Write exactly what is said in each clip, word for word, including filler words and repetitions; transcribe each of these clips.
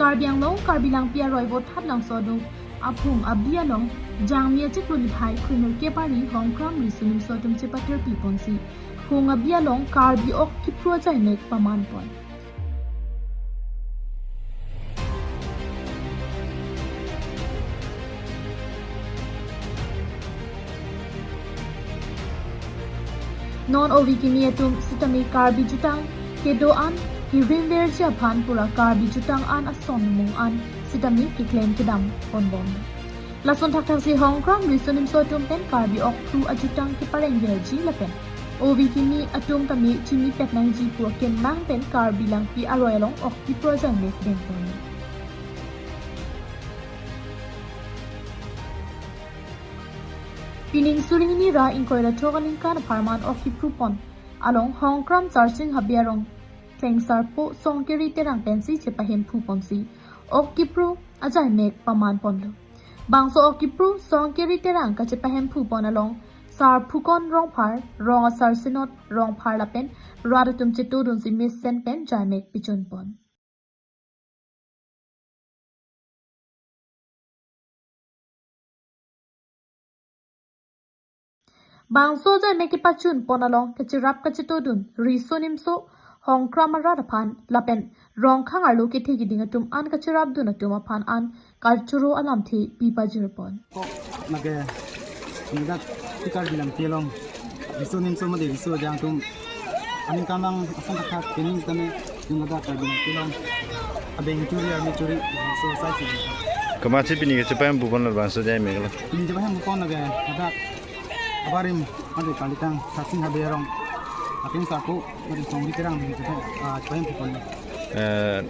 Karbi Anglong Karbi Langpi aroi Vothatlangso adung aphung abi along Jangmi achiklo niphai khunur kep arni Hongkram Riso Nimso atum chepatirpi ponsi phung abi along Karbi ok kipru ajaimek paman pon. Non ove kimi atum sitame Karbi jutang kedo an hirim verji aphan pura Karbi jutang an ason mung an sitame keklem kedam ponbom. Lason thakthaksi Hongkram Riso Nimso atum pen Karbi ok kipru ajutang kepareng verji lapen ove kimi atum tame chini petnangji pu akemang pen Karbi Langpi aroi along ok kipru ajaimek dengpon. Pining suri hini ra ingkoi ra throk aningkan apharman ok kipru pon along Hongkram Sarsing Habe arong Klengsarpo Songkeri Terang pensi chepahemphu ponsi ok kipru ajaimek paman ponlo. Bangso ok kipru Songkeri Terang kachepahemphu pon along Sarphukon Rongphar, Rong Asar Senot Rongphar lapen rat atum chetodunsi mesen pen jaimek pachun pon. Bangso jaimek kepachun pon along kacherap kachetodun Riso Nimso Hongkram arat aphan lapen Rongkhang arlo kethe keding atum an kacherapdun atum aphan an kachoro alamthe pipajir pon. Kok nage ningdak tikar bilang telong Riso Nimso made Riso ajang atum aningkan lang ason thakthak kening tame ningdak kar bilang telong abeng churi arni churi so sai si. Komatsi pini kachepahemphu pon labangso jaimek lo? Pini chepahemphu pon lage hadak abarim made kalitang Sarsing Habe arong ating saku made Songkeri Terang pini chepa ah chepahemphu pon. Eh,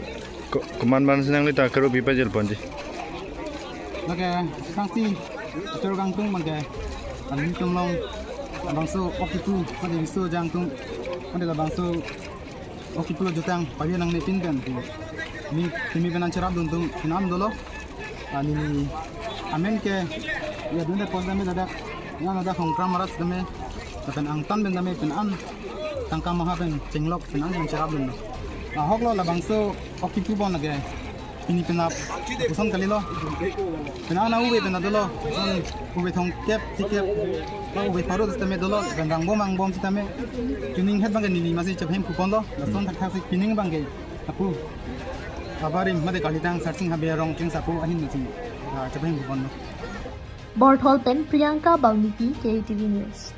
ko-, komat man sinang lita keru pipajir ponji. Lake sangsi atur kangtung bangke alim tumlong bangso ok kipru made Riso ajang atum made labangso ok kipru jutang pavi nangne pin pen pu. Mi timi pen an cherapdun atum penang dolo. Ani amen ke ya dunde pon tame dadak ya dadak Hongkram arat tame pen angtan pen tame penang tangka maha pen chenglok penang pen cherapdun. Ahok lo labangso ok kipru pon lage. Pini penap puson kalilo. Penang na ove pen dolo. Puson ove thongkep thikep. Ove pharo tame dolo. Pen rangbom angbom tame. Chuning het bangke neli masi chepahemphu ponlo. Lason thakthaksi pining bangke apu abarim made kalitang Sarsing Habe arong Klengsarpo ahin masi ah chepahemphu ponlo. Borthol pen Priyanka Balmiki, K T V News.